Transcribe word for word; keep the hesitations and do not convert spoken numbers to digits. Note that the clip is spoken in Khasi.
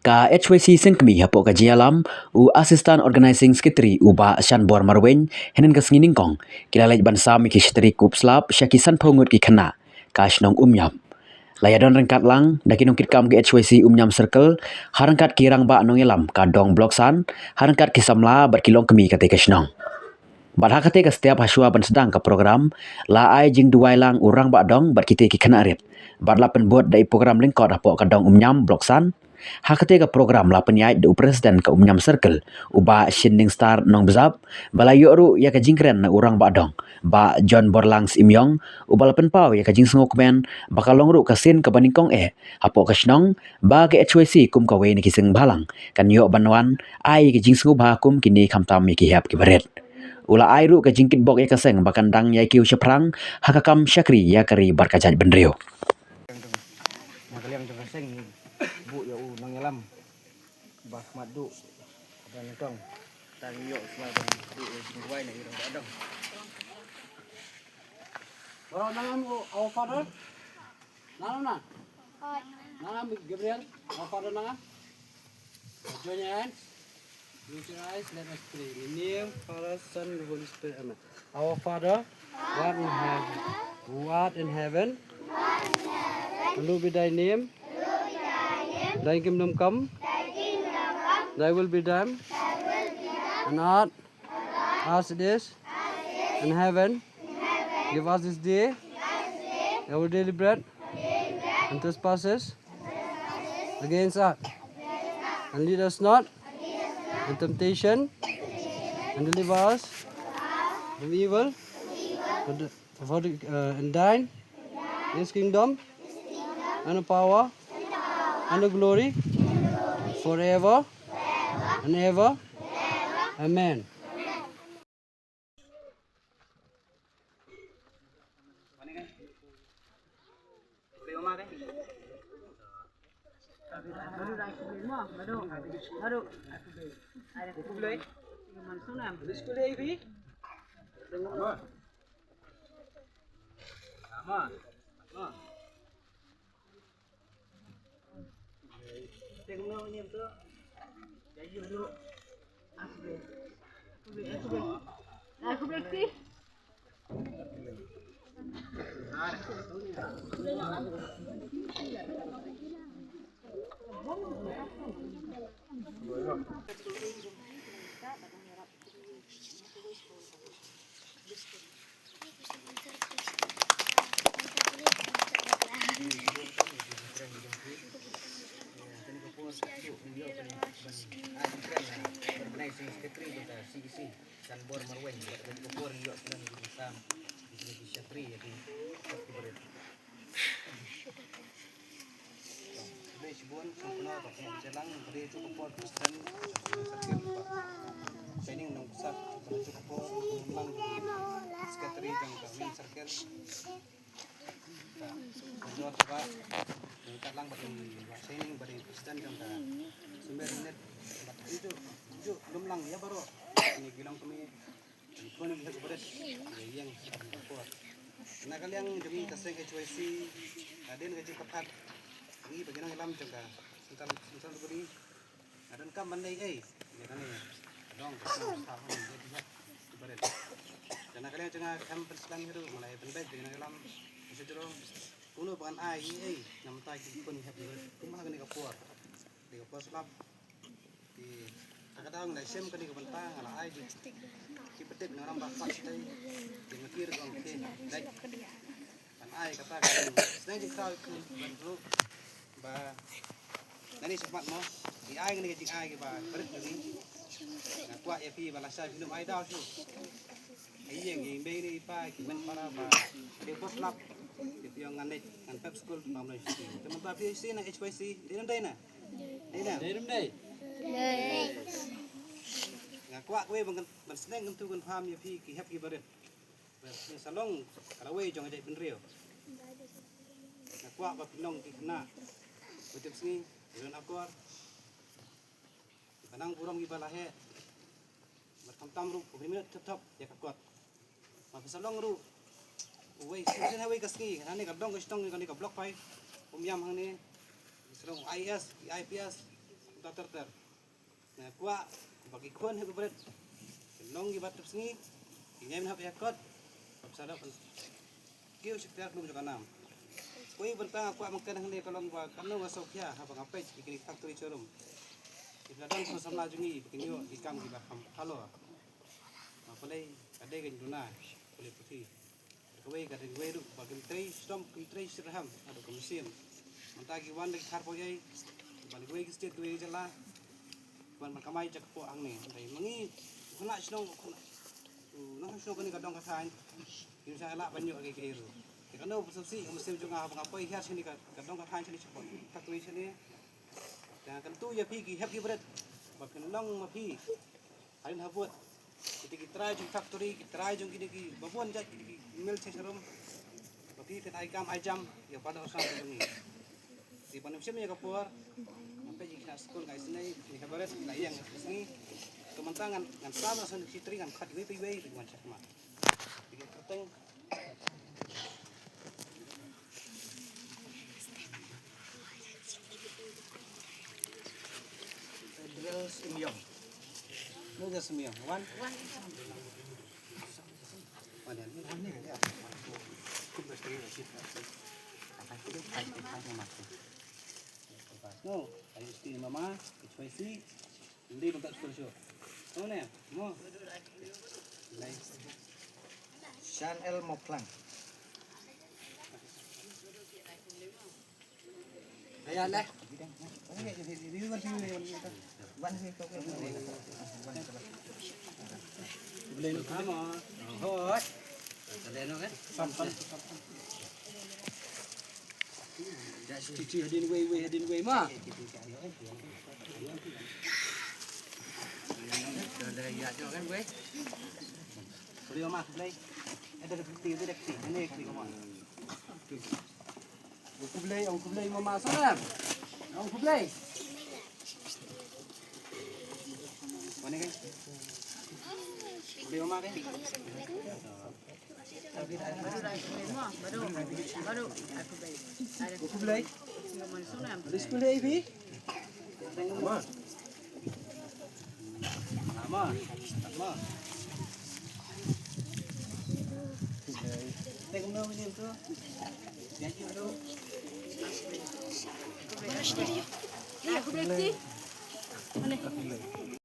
Ka H Y C Sengkmie hapoh ka jingïalam u Assistant Organizing Secretary u Bah Shanbor Marwein, hynnin ka sngi nyngkong ki la leit ban sam ïa ki shatri kup slap sha ki sanphew ngut ki khynnah ka shnong Umñiam. La ïadon ryngkat lang da ki nongkitkam ka H Y C Umñiam Circle, ha ryngkat ki rangbah nongïalam ka Dong Block San, ha ryngkat ki samla bad ki longkmie katei ka shnong. Bad ha katei ka step, hashwa ban sdang ka program, la ai jingduwai lang u rangbah dong bad kitei ki khynnah rit. Bad la pynbud da i program lyngkot hapoh ka Dong Umñiam Block San. Ha katei ka program la pynïaid da u President ka Umñiam Circle, u Bah Shinningstar Nongbzap, ba la ïoh ruh ïa ka jingkren na u rangbah dong, Bah John Borlang Syiemiong, uba la pynpaw ïa ka jingsngewkmen ba ka long ruh ka sien kaba nyngkong eh hapoh ka shnong, ba ka H Y C kum kawei na ki seng bhalang kan ïoh ban wan ai ïa ka jingsngewbha kum kine, khamtam ïa ki hep ki barit. U la ai ruh ka jingkitbok ïa ka seng ba kan dang ïai kiew shaphrang ha ka kam shakri ïa ka ri bad ka jaitbynriew. Na ka liang jong ka seng, buh ïa u nongïalam ba khmat duh, ba nyngkong. Tang ïoh sma ba duh ïa jingduwai na i rangbah dong. Baroh nang am, Our Father. Nang am na? Nang am, Gabriel. Our Father nang am. Join your hands. Close your eyes. Let us pray. In the name of Father, Son, and the Holy Spirit. Amen. Our Father, who art in heaven, who art in heaven, hallowed be thy name. Thy kingdom come. Thy will be done on earth as it is in heaven. Give us this day our daily bread, and trespasses against us, and lead us not in temptation, and deliver us from evil. For the, for the, uh, and thine is kingdom, and the power, and the glory, forever and ever. Amen. Khublei shibun, sngewbha ba phi ïa lang, bad ïa ka por President, Secretary, ba Shining Nongksap, bad ïa ka por lang, Secretary jong ka Main Circle. Ka Jor ka ba, ka lang bad ïa Shining, bad ïa President jong ka Sumer Unit, bad ïa ju, ju lum lang ïa baroh. Ni ki longkmie. Khun ki hep ki barit, ïa ïeng ha ka por. Na ka liang jong ngi ka seng H Y C, hadien ka jingpyrkhat jong ngi ba ki nongïalam jong ka Central, Central Library, nga donkam ban leh ei ïa kane ka dong ka seng, ka seng, ïa ki hep ki barit. Te na ka liang jong nga, kam pynslem hi ruh, nga la ïa pynbeit ïa ki nongïalam, ka seng jrong, kumno ba ngan ai ei ei na bynta ki khun ki hep ki barit, kum ha kane ka por, kane ka por slap. Te ha ka daw ngi la shem kane ka bynta, nga la ai ki, ki pynthut na Ram Bah Khat Shatei, ki mati ruh ong te dei ban ai kata ka dei. Sdang jingkhraw ïa ki ban ruh ba nani shakhmat mo, ki ai kane ka jingai kiba barit kane. Nga kwah ïa phi ba lashai phi nym ai daw shuh. Ai ïeng ïeng bei ne i pa ki men para ba ki bos lap. Ki phi ong ngan leit ngan pep skul ba mlei shuh. Te mynta phi shisien na H Y C, dei ne ym dei na? Dei na? Dei ne ym dei? Nga kwah kawei ban, ban sneng kyntu kynpham ïa phi ki hep ki barit. Ba phi sa long ka lawei jong ka jaitbynriew. Nga kwah ba phin long ki khynnah ba tip sngi, ba don akor, ba nang burom kiba la heh. Bad khamtam ruh, ba phin minot thep thep ïa ka kot. Ba phin sa long ruh uwei, shisien ha kawei ka sngi, hangne ka dong ka shnong, kane ka Block five Umïam hangne, sa long I A S, I P S, Ter ter. Nga kwah ba ki khun hep ki bret, ki long ki bat tep sngi, ki ngim hap ïa kot. Sa da kiew shikter klum jong ka nam. Kawei bynta nga kwah mynta hangne ka long ba kano nga sngewkhia haba nga peit ïa kine ki factory showroom. Ki la don ki samla jong ngi ba kin ïoh ki kam kiba kham halor. Nga pynlei ka dei ka duna pynlei puthi. Kawei ka dei kawei ruh ba kin trei shitom kin trei shitrhem haduh ka mynsiem. Mynta ki wan da ki thar poi ei ban kawei ki state kawei ki jylla ban ban kamai jak poh hangne. Dei ma ngi u khynnah shnong u khynnah u nongshong shnong kane ka dong ka thaiñ. Kin sa lah ban ïoh kiei kiei ruh. Te kano ba sngewsih ka mynsiem jong nga haba nga poi hiar shane ka dong ka thaiñ shane shapoh factory shane. Te nga kyntu ïa phi ki hep ki bret ba phin long ma phi. Hadien habud kita ki trai jong factory, ki trai jong kine ki babun jait kine ki mill cha sharum. Ba phi phin ai kam ai jam ïa u paidbah u sam jong ngi. Te ban ym shim ïa ka por, ngan peit ïa ki khynnah skul ngan isynei, ki ha barit ki la ïeng ïa ka sngi. Te mynta ngan ngan sam na san ki trai ngan khot iwei pa iwei ban wan shakmat. Te ki kyrteng Drill Symyong. No, just Symyong. One. One, yeah. No, I still mama, it's spicy. Hindi mo tak sure. Ano na? Mo. Nice. Shan El Moklang. Ayan na. Hoi. Sam, sam, sam, sam. Ïa, siti, siti, hadien wei, wei, hadien wei, ma. Ïa, jom kan, wei. Boleh, ma, boleh. Ada, ada, ada, ada, ada, ada, ada, ada. Ong khublei, ong khublei, mama, salam. Ong khublei. Mana, kan? Khublei, mama, kan? Baru, baru, baru, aku baik. Ada khublei. Ada khublei, Bi. Mama. Mama. Mama. Tengok nama ni tu. Jangan tu. Mana?